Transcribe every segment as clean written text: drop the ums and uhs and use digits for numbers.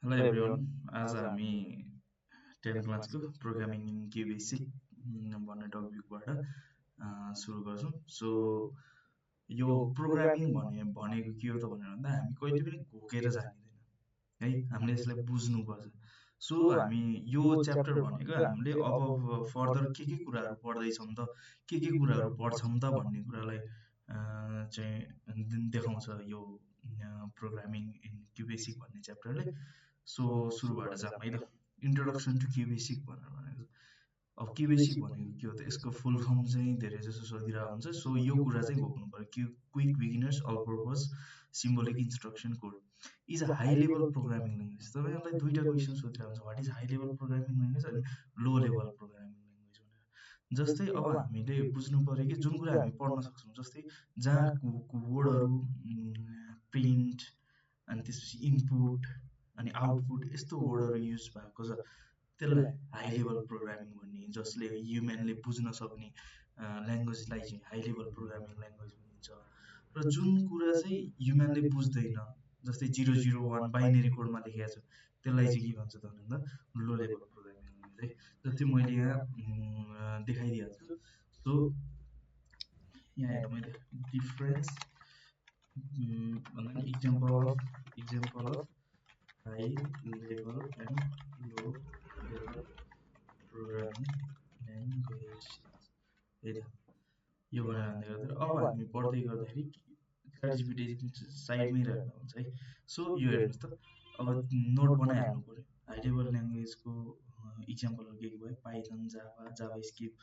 Hello everyone. आज हामी 10 क्लासको प्रोग्रामिङ इन के बेसिक भन्ने टपिकबाट सुरु गर्छौँ। सो यो प्रोग्रामिङ भनेको के हो त भनेर भन्दा हामी कहिले पनि घोकेर जानिँदैन है, हामीले यसलाई बुझ्नुपर्छ। सो हामी यो च्याप्टर भनेको हामीले अब फर्दर के कुराहरू पढ्दैछौँ त, के कुराहरू पढ्छौँ त भन्ने कुरालाई चाहिँ देखाउँछ यो प्रोग्रामिङ इन के बेसिक भन्ने च्याप्टरले। सो सुरुबाट जाऊँ है त। इन्ट्रोडक्सन टु के बेसिक भनेर भनेको अब के बेसिक भनेको के हो त, यसको फुल फर्म चाहिँ धेरै जसो सोधिरहेको हुन्छ। सो यो कुरा चाहिँ घोक्नु पऱ्यो कि quick beginners all purpose symbolic instruction code is a high level programming language. तपाईँहरूलाई दुईवटा क्वेसन सोधिरहेको हुन्छ, what is high level programming language अनि लो लेभल प्रोग्रामिङ ल्याङ्ग्वेज भनेर। जस्तै अब हामीले बुझ्नु पऱ्यो कि जुन कुरा हामी पढ्न सक्छौँ, जस्तै जहाँ वर्डहरू प्रिन्ट अनि त्यसपछि इनपुट अनि आउटपुट यस्तो वर्डहरू युज भएको छ, त्यसलाई हाई लेभल प्रोग्रामिङ भन्ने, जसले ह्युमेनले बुझ्न सक्ने ल्याङ्ग्वेजलाई चाहिँ हाई लेभल प्रोग्रामिङ ल्याङ्ग्वेज भनिन्छ। र जुन कुरा चाहिँ ह्युमेनले बुझ्दैन, जस्तै 001 बाइनेरी कोडमा लेखेको छ, त्यसलाई चाहिँ के भन्छ त भन्दा लो लेभल प्रोग्रामिङ ल्याङ्ग्वेज है। जस्तै मैले यहाँ देखाइदिइहाल्छु। सो यहाँ हेरौँ मैले डिफरेन्स भन्दा नि example of high level and low level programming language है त। यो भनेर भन्दै गर्दा अब हामी पढ्दै गर्दाखेरि च्याटजिपिटी साइडमै रहेर हुन्छ है। सो यो हेर्नुहोस् त, अब नोट बनाइहाल्नु पऱ्यो। हाई लेभल ल्याङ्ग्वेजको इक्जाम्पलहरू के भयो, पाइथन, जावा स्क्रिप्ट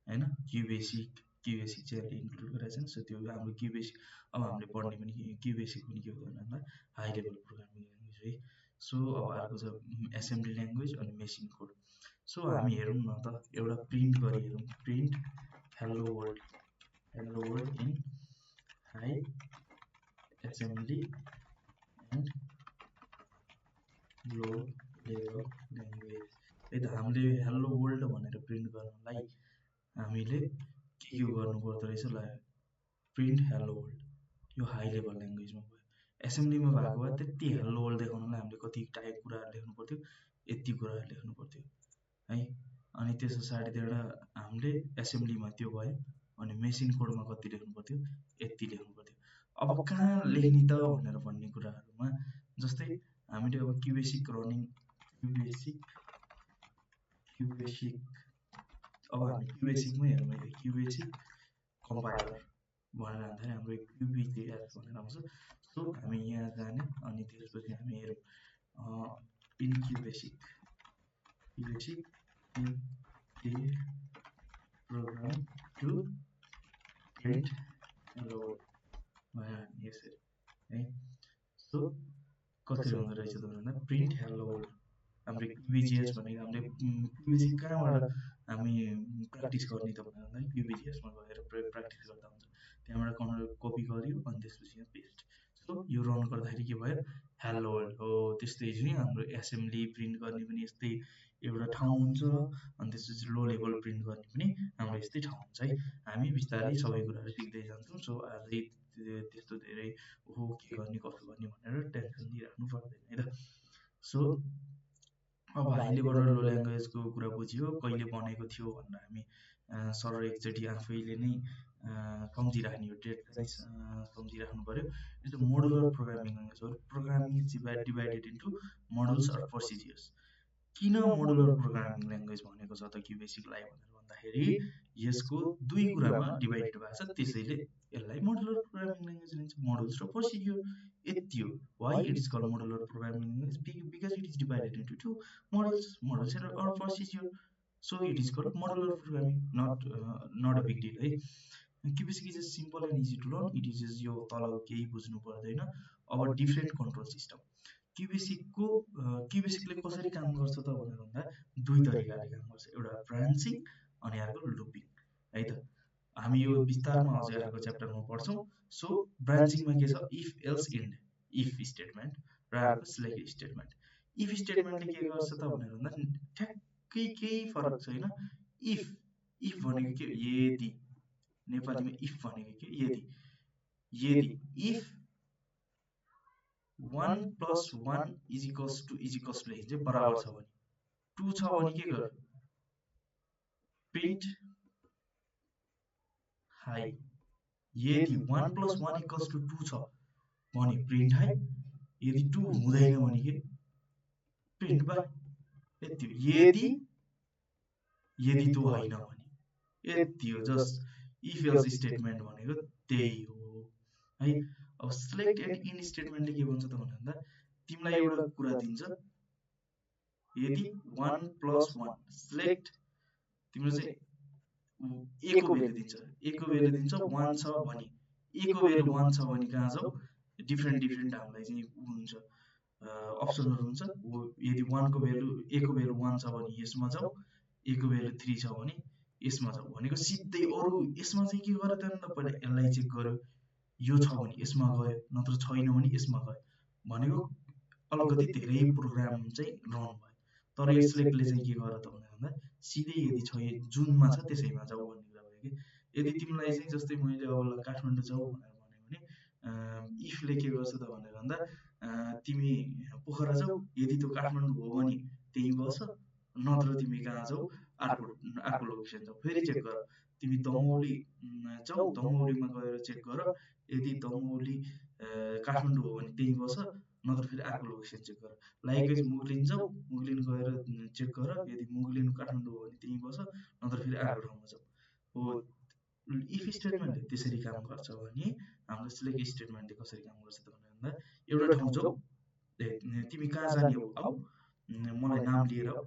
होइन, क्युबेसिक चाहिँ अहिले इन्क्लुड गरेको छैन। सो त्यो हाम्रो क्युबेसिक अब हामीले पढ्ने पनि क्युबेसिक पनि के हो भन्दा हाई लेभल प्रोग्रामिङ ल्याङ्ग्वेज है। सो अब अर्को छ एसेम्ब्ली ल्याङ्ग्वेज अनि मेसिन कोड। सो हामी हेरौँ न त, एउटा प्रिन्ट गरी हेरौँ। Print hello world in high assembly and low level language है त। हामीले हेलो वर्ल्ड भनेर प्रिन्ट गर्नलाई हामीले के गर्नु पर्दो रहेछ ल, प्रिन्ट हेलो वर्ल्ड, यो हाई लेभल ल्याङ्ग्वेजमा भयो। एसेम्ब्लीमा भएको भए त्यति हेलो वर्ल्ड देखाउनलाई हामीले कति टाइप कुराहरू लेख्नु पर्थ्यो, यति कुराहरू लेख्नु पर्थ्यो है। अनि त्यस पछाडिबाट हामीले एसेम्ब्लीमा त्यो भयो, अनि मेसिन कोडमा कति लेख्नु पर्थ्यो, यति लेख्नु पर्थ्यो। अब कहाँ लेख्ने त भनेर भन्ने कुराहरूमा, जस्तै हामीले अब क्युबेसिक रनिङ क्युबेसिक अब हामी क्युबेसिकमै हेरौँ मैले क्युबेसिक कम्पाइलर भनेर भन्दाखेरि हाम्रो क्युबिजेएस भनेर आउँछ। सो हामी यहाँ जाने अनि त्यसपछि हामी हेरौँ in QBasic program to print hello भनेर यसरी है। सो कसरी हुँदो रहेछ त भन्दा प्रिन्ट हेलो वर्ल्ड, हाम्रो क्युबिजिएस भनेको हामीले क्युबिजिक कहाँबाट हामी प्र्याक्टिस गर्ने त भनेर भन्दा क्युबिजिएसमा गएर प्र्याक्टिस गर्दा हुन्छ। त्यहाँबाट कपी गर्यो अनि त्यसपछि यहाँ पेस्ट। सो यो रन गर्दाखेरि के भयो, हेलो वर्ल्ड हो। त्यस्तै चाहिँ हाम्रो एसेम्ब्ली प्रिन्ट गर्ने पनि यस्तै एउटा ठाउँ हुन्छ, अनि त्यसपछि लो लेभल प्रिन्ट गर्ने पनि हाम्रो यस्तै ठाउँ हुन्छ है। हामी बिस्तारै सबै कुराहरू सिक्दै जान्छौँ। सो अझै त्यस्तो धेरै हो के गर्ने कसो गर्ने भनेर टेन्सन लिइराख्नु पर्दैन है त। सो अब हाई लेभल र लो ल्याङ्ग्वेजको कुरा बुझ्यो, कहिले बनेको थियो भनेर हामी सर एकचोटि आफैले नै सम्झिराख्ने, यो डेट चाहिँ सम्झिराख्नु पऱ्यो। It's a modular programming language हो। Programming is divided into modules or procedures. किन मोडुलर प्रोग्रामिङ ल्याङ्ग्वेज भनेको छ त क्युबेसिकलाई भनेर भन्दाखेरि यसको दुई कुरामा डिभाइडेड भएको छ, त्यसैले यसलाई मोडुलर प्रोग्रामिङ ल्याङ्ग्वेज भनिन्छ। मोडुल्स र प्रोसिजियर यति हो। Why it is called modular programming language, because it is divided into two modules or procedure. So it is called modular programming, not a big deal है। QBasic is simple and easy to learn. It is यो तल केही बुझ्नु पर्दैन। अब different control system क्युबेसिकले कसरी काम गर्छ त भनेर भन्दा दुई तरिकाले काम गर्छ, एउटा ब्रान्चिङ अनि अर्को लुपिङ है त। हामी यो विस्तारमा अझै अर्को च्याप्टरमा पढ्छौँ। सो ब्रान्चिङमा के छ, if else end, if statement र अर्को सिलेक्ट स्टेटमेन्ट। इफ स्टेटमेन्टले के गर्छ त भनेर भन्दा ठ्याक्कै केही फरक छैन। इफ भनेको के, यदि, नेपालीमा इफ भनेको के, यदि इफ 1 + 1 इज इक्वल्स टु लेखिन्छ बराबर छ भने 2 छ भने के गर प्रिन्ट हाई यदि 1 + 1 = 2 छ भने प्रिन्ट हाई यदि 2 हुँदैन भने के प्रिन्ट बाई यति हो यदि यदि 2 होइन भने यति हो जस्ट इफ एल्स स्टेटमेन्ट भनेको त्यही हो है अब सिलेक्ट एन्ड इन स्टेटमेन्टले के भन्छ त भन्दा तिमीलाई एउटा कुरा दिन्छ यदि 1 + 1 सिलेक्ट तिम्रो चाहिँ a को भ्यालु दिन्छ a को भ्यालु दिन्छ 1 छ भने a को भ्यालु 1 छ भने कहाँ जाऊ डिफ्रेन्ट हामीलाई चाहिँ हुन्छ अप्सनहरु हुन्छ यदि 1 को भ्यालु a को भ्यालु 1 छ भने यसमा जाऊ a को भ्यालु 3 छ भने यसमा जाऊ भनेको सिधै अरु यसमा चाहिँ के गर्यो त पहिला यसलाई चेक गर्यो यो छ भने यसमा गयो नत्र छैन भने यसमा गयो भनेको अलगति धेरै प्रोग्राम चाहिँ रन भयो तर यो सिलेक्टले चाहिँ के गर्यो त भन्दा सिधै यदि छ जुनमा छ त्यसैमा जाऊ भन्ने कुरा भयो कि यदि तिमीलाई चाहिँ जस्तै मैले अब काठमाडौँ जाऊ भनेर भन्यो भने इफले के गर्छ त भनेर भन्दा तिमी पोखरा जाऊ यदि त्यो काठमाडौँ हो भने त्यही बस नत्र तिमी कहाँ जाऊ अर्को लोकेसन जाऊ फेरि चेक गर तिमी दमौली जाऊ दमौलीमा गएर चेक गर यदि दमौली काठमाडौँ हो भने त्यही बस नत्र फेरि अर्को लोकेसन चेक गर लाइक मुगलिन जाऊ मुगलिन गएर चेक गर यदि मुगलिन काठमाडौँ हो भने त्यही बस नत्र फेरि अर्को ठाउँमा जाऊ हो इफ स्टेटमेन्टले त्यसरी काम गर्छ भने हाम्रो सिलेक्ट स्टेटमेन्टले कसरी काम गर्छ त भन्दा एउटा ठाउँ जाऊ तिमी कहाँ जाने हो आऊ मलाई नाम लिएर आऊ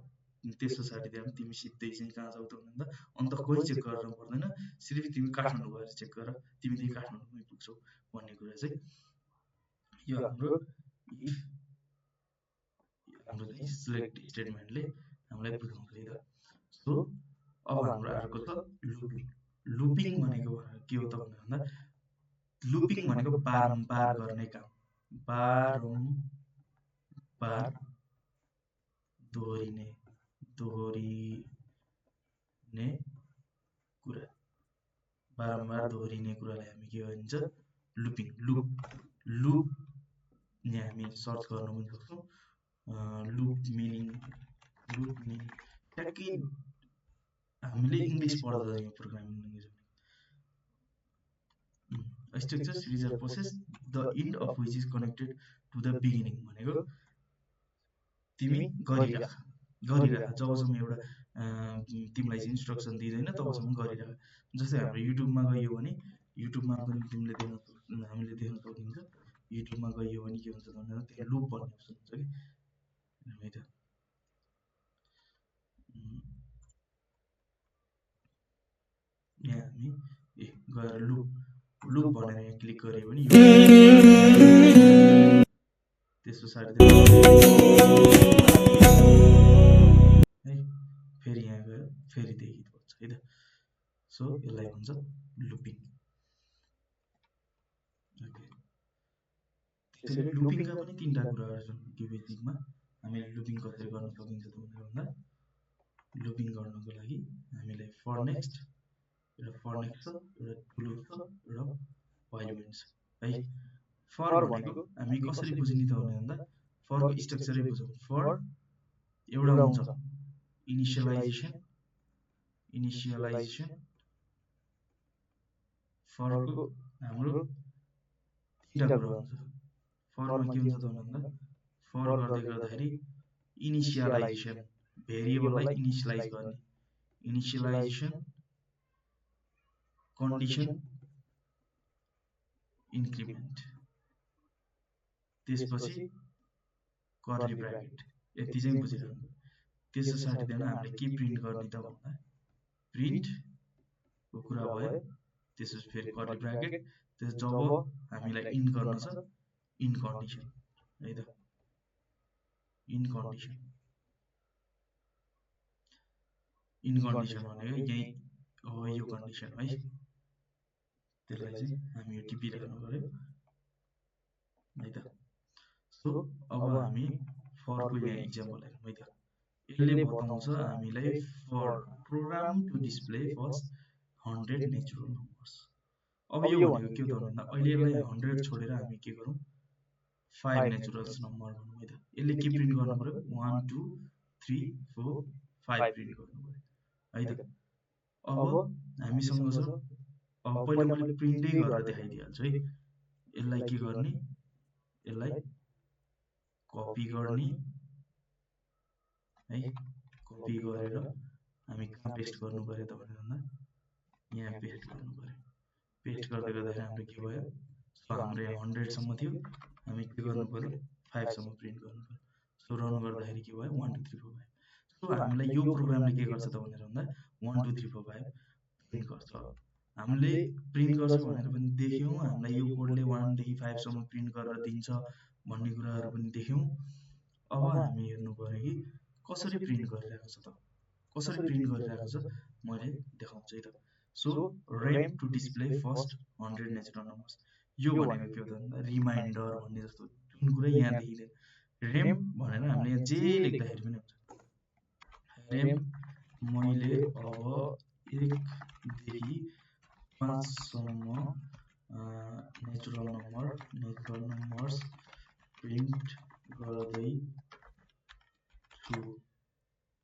त्यस पछाडि त्यहाँ तिमी सिधै चाहिँ कहाँ जाऊ त भन्दा अन्त कोही चेक गर्न पर्दैन सिर्फ तिमी काठमाडौँ गएर चेक गर तिमी त्यही काठमाडौँमै पुग्छौ भन्ने कुरा चाहिँ यो हाम्रो इफ हाम्रो सिलेक्ट स्टेटमेन्टले हामीलाई बुझाउँछ है त सो अब हाम्रो अर्को छ लुपिङ लुपिङ भनेको के हो त भन्दा लुपिङ भनेको बारम्बार गर्ने काम बारम्बार दोहोरिने कुरा बारम्बार दोहोरिने कुरालाई हामी के भन्छ लुपिङ लुप यहाँ हामी सर्च गर्न पनि सक्छौँ लुप मिनिङ ट्याक्कै हामीले इङ्ग्लिस पढ्दा यो programming language structure series of process the end of which is connected to the beginning भनेको तिमी गरिराख जबसम्म एउटा तिमीलाई चाहिँ इन्स्ट्रक्सन दिँदैन तबसम्म गरिराख जस्तै हाम्रो युट्युबमा गयो भने युट्युबमा पनि हामीले देख्न सकिन्छ युट्युबमा गयो भने के हुन्छ भन्दा त्यहाँ लुप भन्ने अप्सन हुन्छ कि है त यहाँ हामी गएर लुप भनेर यहाँ क्लिक गऱ्यो भने त्यस पछाडि है फेरि यहाँ गएर फेरि देखित पर्छ है त सो यसलाई भन्छ लुपिङ त्यसैले लुपिङका पनि तीनटा कुराहरू छन् त्यो बेसिकमा हामीले लुपिङ कसरी गर्न सकिन्छ त भन्दा लुपिङ गर्नको लागि हामीलाई फर नेक्स्ट एउटा टुलुप छ एउटा व्हाइल मेन छ है फर भनेको हामी कसरी बुझ्ने त भन्दा फरको स्ट्रक्चरै बुझौँ फर एउटा हुन्छ इनिसियलाइजेसन फरको हाम्रो तीनटा कुरा हुन्छ फरमा के हुन्छ त भन्दा फर गर्दाखेरि इनिसियलाइजेसन भेरिएबललाई इनिसियलाइज गर्ने इनिसियलाइजेसन कन्डिसन इन्क्रिमेन्ट त्यसपछि कर्ली ब्राकेट यति चाहिँ बुझिरहनु त्यस पछाडि त्यहाँ हामीले के प्रिन्ट गर्ने त भन्दा प्रिन्टको कुरा भयो त्यसपछि फेरि कर्ली ब्राकेट त्यस जब हामीलाई इन गर्न छ इन कन्डिसन है त इन कन्डिसन भनेको यही हो यो कन्डिसन है त्यसलाई चाहिँ हामी यो टिपिराख्नु पर्यो है त सो अब हामी फरको यहाँ इक्जाम्पल हेरौँ है त यसले बताउँछ हामीलाई for program to display first 100 natural numbers अब यो भनेको के हो त भन्दा अहिले यसलाई 100 छोडेर हामी के गरौँ 5 नेचुरल्स नम्बर भनौँ है त। यसले के प्रिन्ट गर्नु पर्यो 1 2 3 4 5 प्रिन्ट गर्नु पर्यो है त। अब हामीसँग छ, अब पहिला मैले प्रिन्टै गरेर देखाइदिइहाल्छु है। यसलाई के गर्ने, यसलाई कपी गर्ने है, कपी गरेर हामी कहाँ पेस्ट गर्नु पर्यो त भन्दा यहाँ पेस्ट गर्नु पर्यो। पेस्ट गर्दै गर्दाखेरि हाम्रो के भयो, सो हाम्रो यहाँ 100 सम्म थियो, हामी के गर्नु पर्यो 5 सम्म प्रिन्ट गर्नु पर्यो। सो रन गर्दाखेरि के भयो 1 2 3 4 5। सो हामीलाई यो प्रोग्रामले के गर्छ त भनेर भन्दा 1 2 3 4 5 प्रिन्ट गर्छ। हामीले प्रिन्ट गर्छ भनेर पनि देख्यौँ, हामीलाई यो कोडले 1 देखि 5 सम्म प्रिन्ट गरेर दिन्छ भन्ने कुराहरू पनि देख्यौँ। अब हामी हेर्नु पर्यो कि कसरी प्रिन्ट गरिरहेको छ त, कसरी प्रिन्ट गरिरहेको छ मैले देखाउँछु है त। सो रेम to display first 100 natural numbers, यो भनेको के हो त भन्दा रिमाइन्डर भन्ने जस्तो जुन कुरा यहाँ देखिँदैन। रेम भनेर हामीले यहाँ जे लेख्दाखेरि पनि हुन्छ। रेम मैले अब 1 देखि 5 सम्म नेचुरल नम्बर्स प्रिन्ट गर्दैछु,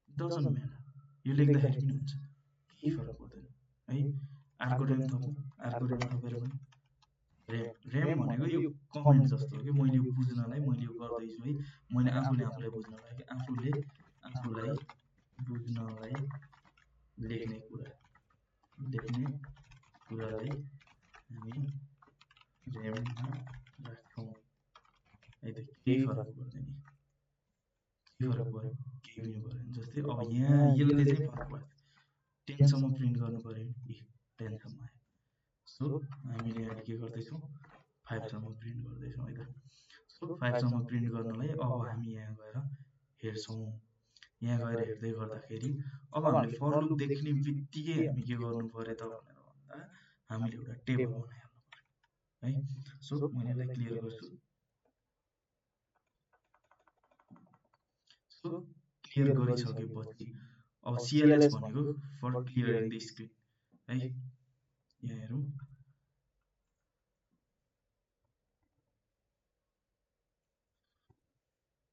डजन्ट म्याटर, यो लेख्दाखेरि पनि हुन्छ, केही फरक पर्दैन है। अर्को रेम थपौँ, अर्को रेम थपेर पनि रेम भनेको यो कमेन्ट जस्तो हो कि मैले यो बुझ्नलाई मैले यो गर्दैछु है, मैले आफूलाई बुझ्नलाई कि आफूलाई बुझ्नलाई लेख्ने कुरालाई हामी रेममा राख्छौँ है त। केही फरक पर्दैन, के फरक पर्यो, केही पनि परेन। जस्तै अब यहाँ यसले चाहिँ फरक पर्छ, 10 सम्म प्रिन्ट गर्नु पर्यो नि, 10 सम्म आयो। सो हामीले यहाँ के गर्दैछौँ 5 सम्म प्रिन्ट गर्दैछौँ है त। सो 5 सम्म प्रिन्ट गर्नलाई अब हामी यहाँ गएर हेर्छौँ। यहाँ गएर हेर्दै गर्दाखेरि अब हामीले फर लुप देख्ने बित्तिकै हामी के गर्नु पर्यो त भनेर भन्दा हामीले एउटा टेबल बनाइहाल्नु पर्यो है। सो मैले यसलाई क्लियर गर्छु। सो क्लियर गरिसकेपछि अब CLS भनेको फर क्लियरिङ द स्क्रिन है, यहाँ हेरौँ।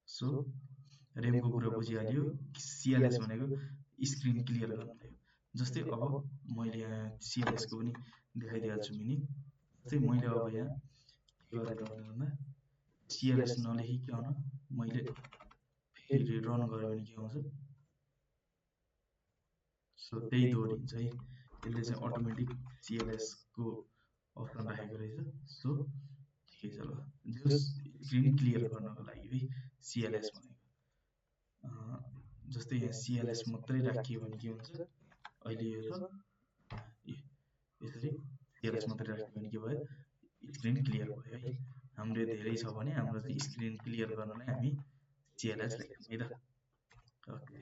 सो रेमको कुरा बुझिहाल्यो, CLS भनेको स्क्रिन क्लियर गर्नलाई हो। जस्तै अब मैले यहाँ CLS को पनि देखाइदिइहाल्छु मिनी। जस्तै मैले अब यहाँ के गरेँ त भन्दा CLS नलेखिकन मैले फेरि रन गरेँ भने के हुन्छ, सो त्यही दोहोरिन्छ है। यसले चाहिँ अटोमेटिक CLS को अप्सन राखेको रहेछ। सो ठिकै छ, ल स्क्रिन क्लियर गर्नको लागि है CLS भनेको। जस्तै यहाँ CLS मात्रै राखियो भने के हुन्छ, अहिले यो छ यसरी CLS मात्रै राख्यो भने के भयो, स्क्रिन क्लियर भयो है। हाम्रो धेरै छ भने हाम्रो चाहिँ स्क्रिन क्लियर गर्नलाई हामी CLS लेख्छौँ है त। ओके,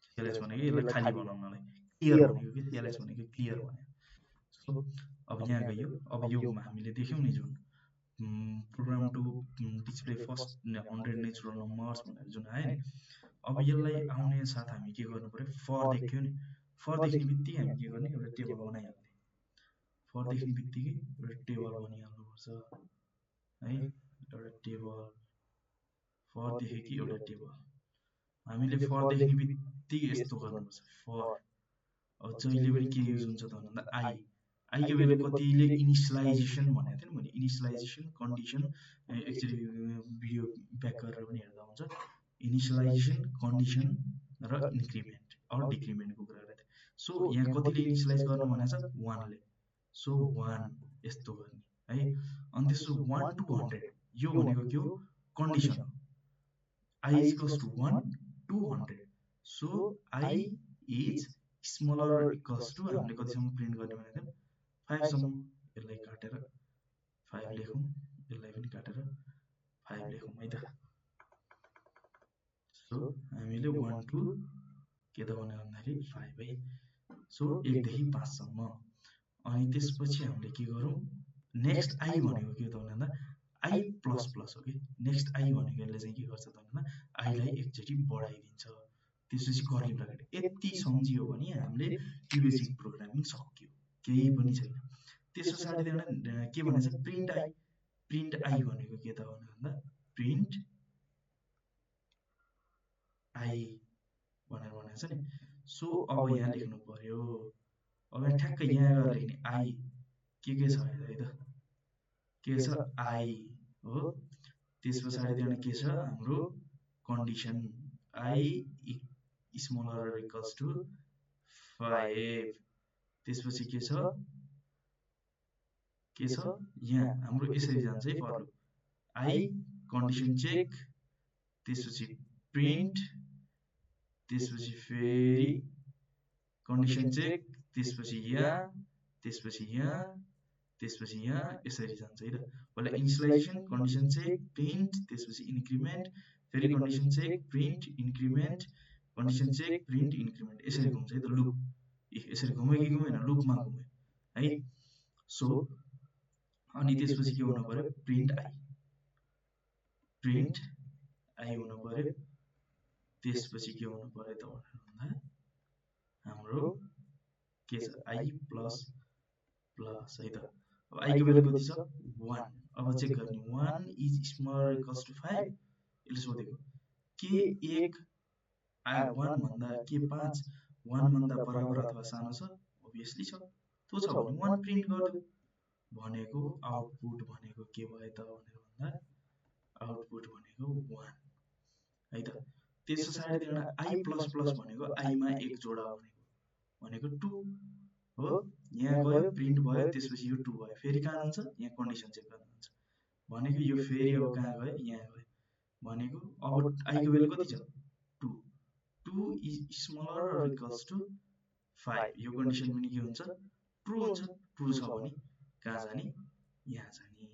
CLS भनेको यसलाई खाली बनाउनलाई, क्लियर भनेको कि CLS भनेको क्लियर भनेको। सो अब यहाँ गयो, अब यो हामीले देख्यौँ नि जुन program to display first 100 natural numbers भनेर जुन आयो नि। अब यसलाई आउने साथ हामी के गर्नु पर्यो, फर देख्यौँ नि, फर देख्ने बित्तिकै हामी के गर्ने एउटा टेबल बनाइहाल्ने। फर देख्ने बित्तिकै एउटा टेबल बनिहाल्नुपर्छ है, एउटा टेबल। फर देख्यो कि एउटा टेबल, हामीले फर देख्ने बित्तिकै यस्तो गर्नुपर्छ फर। अब जहिले पनि के युज हुन्छ त भन्दा आईको भेल्यु कतिले इनिसियलाइजेसन भनेको थिएँ नि मैले, इनिसियलाइजेसन कन्डिसन, एक्चुअली भिडियो ब्याक गरेर पनि हेर्दा हुन्छ। इनिसियलाइजेसन कन्डिसन र इन्क्रिमेन्ट अर डिक्रिमेन्टको कुरा गरेको थिएँ। सो यहाँ कतिले इनिसियलाइज गर्नु भनेको छ 1 ले, सो 1 यस्तो गर्ने है। अनि त्यसो 1 to 100 यो भनेको के हो, कन्डिसन हो। I is equals to 1 to 100, so I is smaller or equals to हामीले कतिसम्म प्रिन्ट गर्ने भनेको 5 सम्म। यसलाई काटेर 5 लेखौँ, यसलाई पनि काटेर 5 लेखौँ है त। सो हामीले 1 to के त भन्यो भन्दाखेरि 5 है। सो 1 देखि 5 सम्म। अनि त्यसपछि हामीले के गरौँ, नेक्स्ट आई भनेको के त भन्दा आई प्लस प्लस हो कि, नेक्स्ट आई भनेको यसले चाहिँ के गर्छ त भन्दा आईलाई एकचोटि बढाइदिन्छ। त्यसपछि कर्ली ब्राकेट। यति सम्झियो भने हामीले क्युबेसिक प्रोग्रामिङ सक्यो, केही पनि छैन। त्यस पछाडि के भनेछ, प्रिन्ट आई। प्रिन्ट आई भनेको के त भन्दा प्रिन्ट आई भनेर भनेको छ नि। सो अब यहाँ लेख्नु पर्यो, अब यहाँ ठ्याक्कै यहाँ गएर लेख्ने आई के छ है त, के छ आई हो। त्यस पछाडि त्यहाँ के छ हाम्रो condition i smaller equals to 5। त्यसपछि के छ यहाँ हाम्रो यसरी जान्छ है for loop, i condition check, त्यसपछि प्रिन्ट, त्यसपछि फेरि कन्डिसन चेक, त्यसपछि यहाँ, त्यसपछि यहाँ, त्यसपछि यहाँ, यसरी जान्छ है त। पहिला इनिसियलाइजेसन, कन्डिसन चेक, प्रिन्ट, त्यसपछि इन्क्रिमेन्ट, फेरि condition check, print, increment, condition check, print, increment, यसरी घुम्छ है त लुप। यसरी घुम्यो कि घुमेन, लुपमा घुम्यो है। सो अनि त्यसपछि के हुनु पर्यो, प्रिन्ट आई हुनु पर्यो। त्यसपछि के हुनु पर्यो त भन्दा हाम्रो के छ आई प्लस प्लस है त। अब आई को भ्यालु कति छ 1। अब चेक गर्ने 1 इज स्मलर इक्वल्स टु 5। यसले सोधेको के 1 1 भन्दा के 5 1 भन्दा बराबर अथवा सानो छ, obviously छ। त्यो छ भने 1 प्रिन्ट गर्दियो भनेको आउटपुट भनेको के भयो त भनेर भन्दा आउटपुट भनेको 1 है त। त्यस पछाडि त्यहाँ आई प्लस प्लस भनेको आई मा 1 जोडा भनेको 2 हो। यहाँ गयो प्रिन्ट भयो, त्यसपछि यो 2 भयो, फेरि कहाँ जान्छ यहाँ कन्डिसन चेक गर्न जान्छ भनेको यो फेरि अब कहाँ गयो यहाँ गयो भनेको अब आई को भ्यालु कति छ 2। 2 इज स्मलर इक्वल्स टु 5। यो कन्डिसन पनि के हुन्छ ट्रु हुन्छ। ट्रु छ भने कहाँ जाने यहाँ जाने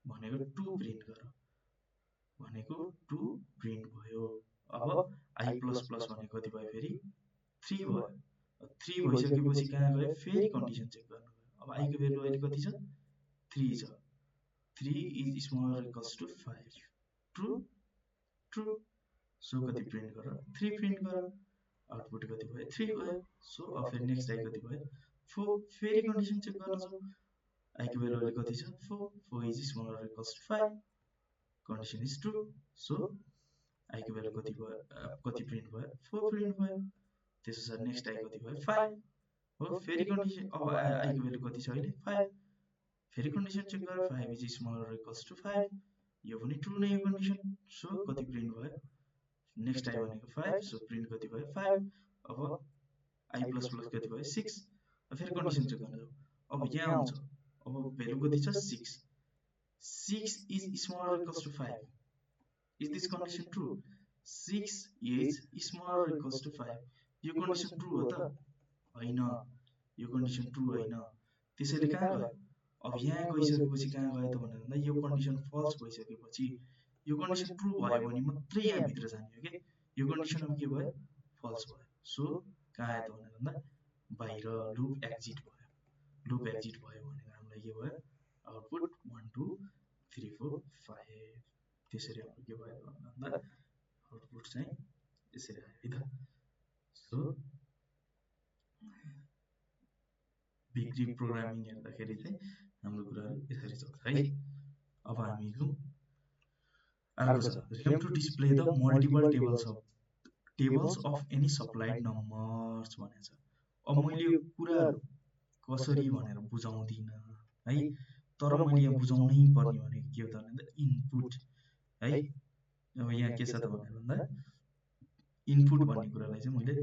भनेको 2 प्रिन्ट गर भनेको 2 प्रिन्ट भयो। अब आई प्लस प्लस भनेको कति भयो फेरि 3 भयो। 3 भइसकेपछि कहाँ गयो फेरि कन्डिसन चेक गर्नु गयो। अब आई को भ्यालु अहिले कति छ 3 छ। 3 is smaller equals to 5 true. So कति प्रिन्ट गर 3 प्रिन्ट गर, आउटपुट कति भयो 3 भयो। सो अब फेरि नेक्स्ट आई कति भयो 4। फेरि कन्डिसन चेक गर्न जाऊ, आई को भ्यालु अहिले कति छ 4 is smaller equals to 5, condition is true. So I को भ्यालु कति भयो कति प्रिन्ट भयो 4 प्रिन्ट भयो। त्यसपछि नेक्स्ट आई कति भयो 5 हो। फेरि कन्डिसन अब आई को भ्यालु कति छ अहिले 5। फेरि कन्डिसन चेक गर 5 इज स्मलर इक्वल्स टु 5, यो पनि ट्रु नै हो कन्डिसन। सो कति प्रिन्ट भयो नेक्स्ट आई भनेको 5, सो प्रिन्ट कति भयो 5। अब आई प्लस प्लस कति भयो 6। फेरि कन्डिसन चेक गर्न जाऊ, अब यहाँ आउँछ, अब भ्यालु कति छ 6। 6 is smaller equals to 5, is this condition true. 6 is smaller equals to 5, यो कन्डिसन ट्रु हो त हैन, यो कन्डिसन ट्रु हैन। त्यसैले कहाँ गयो अब यहाँ गइसकेपछि कहाँ गयो त भन्दा यो कन्डिसन फल्स भइसकेपछि यो कन्डिसन ट्रु भयो भने मात्रै यहाँ भित्र जाने हो के। यो कन्डिसन अब के भयो फल्स भयो। सो कहाँ आयो त भन्दा बाहिर लुप एक्जिट भयो। लुप एक्जिट भयो भनेको हामीलाई के भयो आउटपुट 1 2 3 4 5। त्यसरी हाम्रो के भयो भन्दा आउटपुट चाहिँ यसरी आयो है त। सो बिग प्रोग्रामिङ हेर्दाखेरि चाहिँ हाम्रो कुराहरू यसरी चल्छ है। अब हामी हेरौँ अर्को छ REM to display the multiple tables of any supplied numbers भनेको छ। अब मैले यो कुराहरू कसरी भनेर बुझाउँदिन है, तर मैले यहाँ बुझाउनै पर्ने भनेको के हो त भन्दा इनपुट है। अब यहाँ के छ त भनेर भन्दा इनपुट भन्ने कुरालाई चाहिँ मैले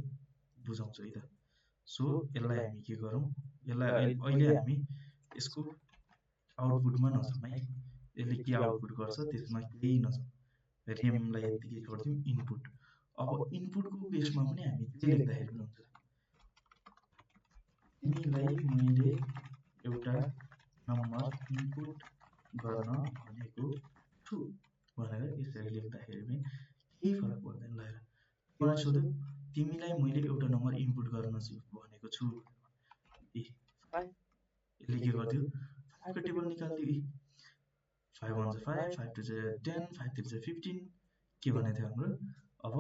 बुझाउँछु है त। सो यसलाई हामी के गरौँ, यसलाई अहिले हामी यसको आउटपुटमा नजाउँ है। यसले के आउटपुट गर्छ त्यसमा केही नजाउँ, रेमलाई यतिकै छोड्दिउँ इनपुट। अब इनपुटको केसमा पनि हामी के लेख्दाखेरि पनि हुन्छ, तिमीलाई मैले एउटा नम्बर इनपुट गर्न भनेको छु भनेर यसरी लेख्दाखेरि पनि केही फरक पर्दैन। ल मलाई सोध्यो तिमीलाई मैले एउटा नम्बर इनपुट गर्न भनेको छु, यसले के गर्दियो 5 को टेबल निकाल्दियो। 5 1 जा 5, 5 2 जा 10, 5 3 जा 15 के भनेको थियो हाम्रो। अब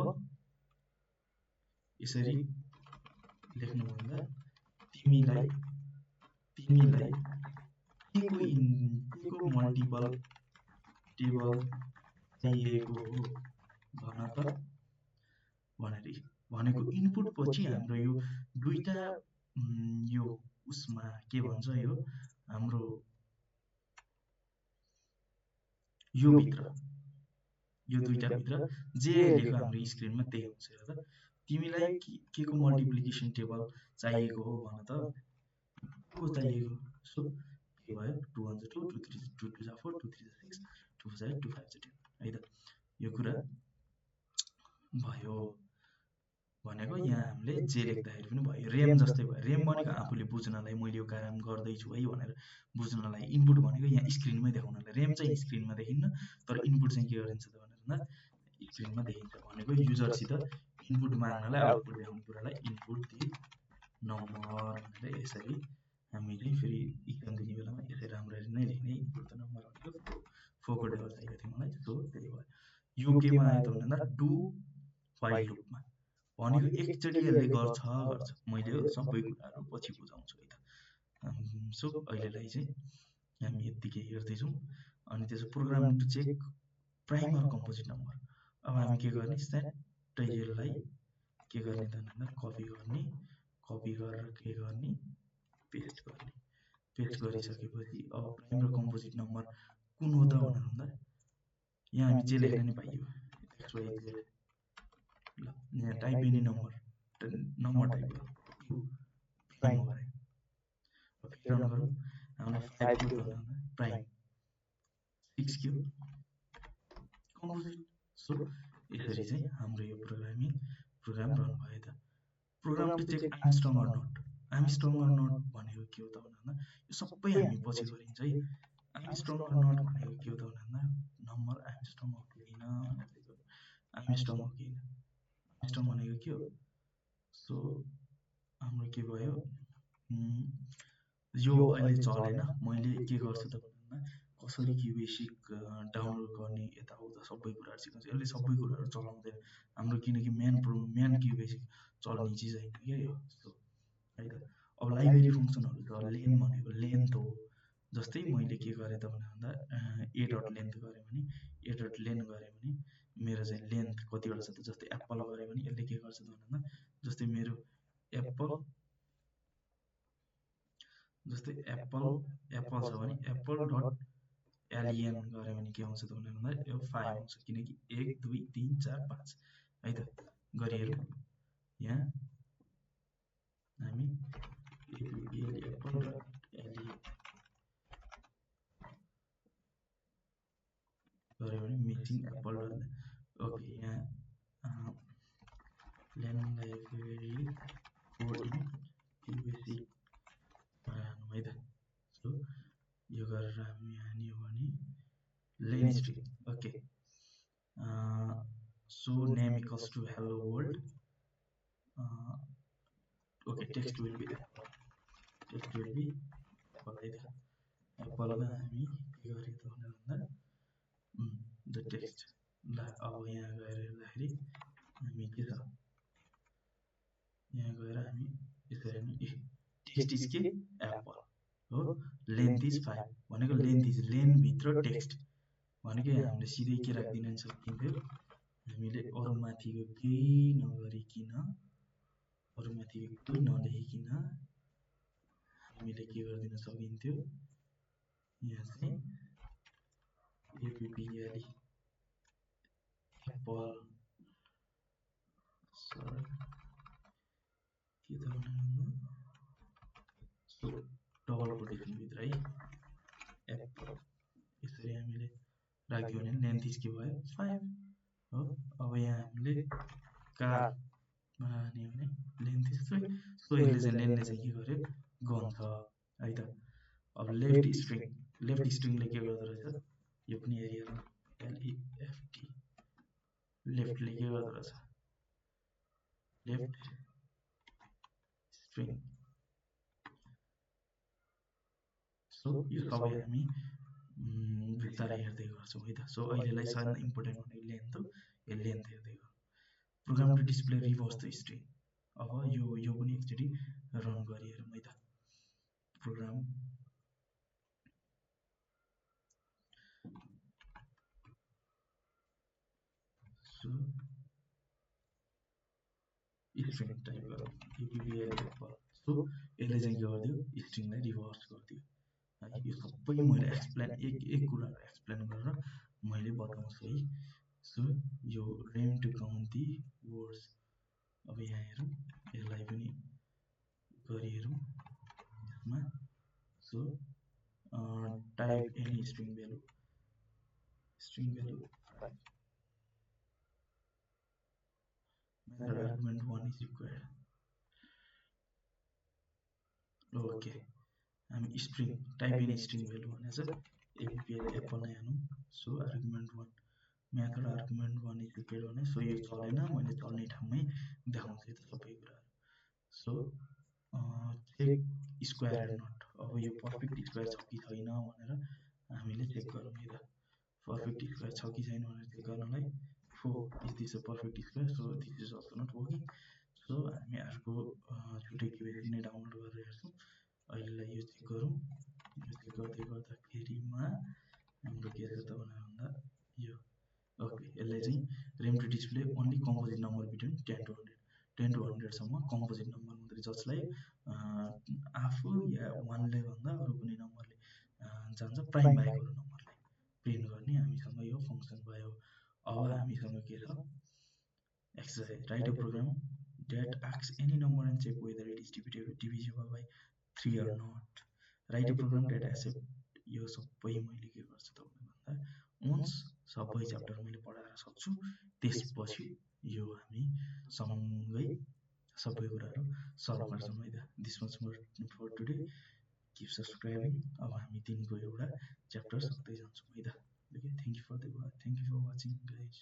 यसरी लेख्नु भन्दा तिमीलाई के को मल्टिपल टेबल चाहिएको हो भन त भनेर भनेको इनपुट पछि हाम्रो यो दुईटा यो उसमा के भन्छ यो हाम्रो यो भित्र यो दुईटा भित्र जे लेख हाम्रो स्क्रिनमा त्यही हुन्छ हेर त तिमीलाई के को मल्टिप्लिकेसन टेबल चाहिएको हो भन त को चाहिएको सो के भयो 2 1 2 2 3 2 2 4 2 3 6 2 4 2 5 10 है त यो कुरा भयो भनेको यहाँ हामीले जे लेख्दाखेरि पनि भयो रेम जस्तै भयो रेम भनेको आफूले बुझ्नलाई मैले यो काम गर्दैछु है भनेर बुझ्नलाई इनपुट भनेको यहाँ स्क्रिनमै देखाउनलाई रेम चाहिँ स्क्रिनमा देखिन्न तर इनपुट चाहिँ के गरिन्छ त भनेर स्क्रिनमा देखिन्छ भनेको युजरसित इनपुट माग्नलाई आउटपुट देखाउने कुरालाई इनपुट दि नम्बर भनेर यसरी हामीले फेरि इक्जाम दिने बेलामा यसरी राम्ररी नै लेख्ने इनपुट द नम्बर भनेको फोको टेबल चाहिएको थियो मलाई सो त्यही भयो यो केमा आयो त भन्दा डु व्हाइल लुपमा भनेको एकचोटि यसले गर्छ मैले सबै कुराहरू पछि बुझाउँछु है त सो अहिलेलाई चाहिँ हामी यतिकै हेर्दैछौँ अनि त्यसो program to check prime or composite number अब हामी के गर्ने स्याट्टै यसलाई के गर्ने त भन्दा कपी गरेर के गर्ने पेस्ट गरिसकेपछि अब प्राइम र कम्पोजिट नम्बर कुन हो त भन्दा यहाँ हामी जे लेख्न नि पाइयो XYZ ल यहाँ टाइप एनी नम्बर टाइप गरौँ प्राइम गरे फेरि रन गरौँ हामीलाई 5 क्यू भन्दा प्राइम 6 क्यू कम्पोजिट सो यसरी चाहिँ हाम्रो यो प्रोग्राम रन भयो त program to check Armstrong or not भनेको के हो त भन्दा यो सबै हामी पछि गरिन्छ है आइम स्ट्रङ अर नट भनेको के हो त भन्दा नम्बर आइम स्ट्रङ हो कि होइन आइम स्ट्रङ हो कि होइन आइम स्ट्रङ भनेको के हो सो हाम्रो के भयो यो अहिले चलेन मैले के गर्छु त भन्दा कसरी क्युबेसिक डाउनलोड गर्ने यताउता सबै कुराहरू सिकाउँछु यसले सबै कुराहरू चलाउँदैन हाम्रो किनकि मेन क्युबेसिक चल्ने चिज होइन क्या यो है त अब लाइब्रेरी फङ्सनहरू छ लेन भनेको लेन्थ हो जस्तै मैले के गरेँ त भन्दा ए डट लेन्थ गरेँ भने मेरो चाहिँ लेन्थ कतिवटा छ त जस्तै एप्पल गरेँ भने यसले के गर्छ त भन्दा जस्तै मेरो एप्पल छ भने एप्पल डट एलियन गऱ्यो भने के आउँछ त भन्दा यो 5 आउँछ किनकि 1 2 3 4 5 है त गरिहेरौँ यहाँ हामी एप्पल डट एलियन गऱ्यो भने मिसिङ एप्पल डट ओके यहाँ लेन लाइब्रेरी कोडिङ क्युबेसिक है त सो यो गरेर हामी हान्यो भने len string okay so name equals to hello world okay text will be apple है त एप्पलमा हामी के गरे त भन्दा द टेक्स्ट ल अब यहाँ गएर हेर्दाखेरि हामी के छ यहाँ गएर हामी यसरी नि टेक्स्ट इज के एप्पल हो लेन्थ इज 5 भनेको लेन्थ इज लेन भित्र टेक्स्ट भनेको हामीले सिधै के राख्दिन सकिन्थ्यो हामीले अरु माथिको केही नगरिकिन अरु माथिको केही नलेखिकिन हामीले के गर्दिन सकिन्थ्यो यहाँ चाहिँ एप्पल सरी के त भन्नु सो डबल कोटेसन भित्र है एप्पल यसरी हामीले राख्यो भने लेन्थ इज के भयो 5 हो अब यहाँ हामीले कार हान्यो भने लेन्थ इज 3 सो यसले चाहिँ लेनले चाहिँ के गर्यो गन्छ है त अब लेफ्ट स्ट्रिङले के गर्दो रहेछ यो पनि एरिया LEFT लेफ्टले के गर्दो रहेछ लेफ्ट स्ट्रिङ सो यो सबै हामी बिस्तारै हेर्दै गर्छौँ है त सो अहिलेलाई सबैभन्दा इम्पोर्टेन्ट भनेको लेन्थ हो यो लेन्थ हेर्दै गरौँ program to display reverse the string अब यो पनि एकचोटि रन गरिहेरौँ है त प्रोग्राम सो स्ट्रिङ टाइप गरौँ एपिबिएल एप्पल सो यसले चाहिँ के गरिदियो स्ट्रिङलाई रिभर्स गरिदियो है यो सबै मैले एक्सप्लेन एक एक कुराहरू एक्सप्लेन गरेर मैले बताउँछु है सो यो REM to count the words अब यहाँ हेरौँ यसलाई पनि गरी हेरौँ यसमा so type any string value method argument 1 is required okay हामी string type in string value भनेछ एपिपिएल एप्पल नै हानौँ so argument 1 method argument 1 is required भने सो यो चलेन मैले चल्ने ठाउँमै देखाउँछु त सबै कुराहरू so check square and not अब यो पर्फेक्ट स्क्वायर छ कि छैन भनेर हामीले चेक गरौँ है त पर्फेक्ट स्क्वायर छ कि छैन भनेर चेक गर्नलाई for is this a perfect square so this is also not working so हामी अर्को छुट्टै क्युबेसी नै डाउनलोड गरेर हेर्छौँ अहिलेलाई यो चेक गरौँ यो चेक गर्दै गर्दाखेरिमा हाम्रो के छ त भनेर भन्दा यो ओके यसलाई चाहिँ REM to display only composite number between 10 to 100 सम्म कम्पोजिट नम्बर मात्रै जसलाई आफू या वानले भन्दा अरू कुनै नम्बरले जान्छ प्राइम भएको नम्बरलाई प्रिन्ट गर्ने हामीसँग यो फङ्सन भयो अब हामीसँग के छ exercise write a program that asks any number and check whether it is divisible by 3 or not write a program that accept यो सबै मैले के गर्छु त भन्दा once सबै च्याप्टर मैले पढाएर सक्छु त्यसपछि यो हामी सँगै सबै कुराहरू सल्भ गर्छौँ है त this much more for today keep subscribing अब हामी दिनको एउटा च्याप्टर सक्दै जान्छौँ है त okay thank you for watching guys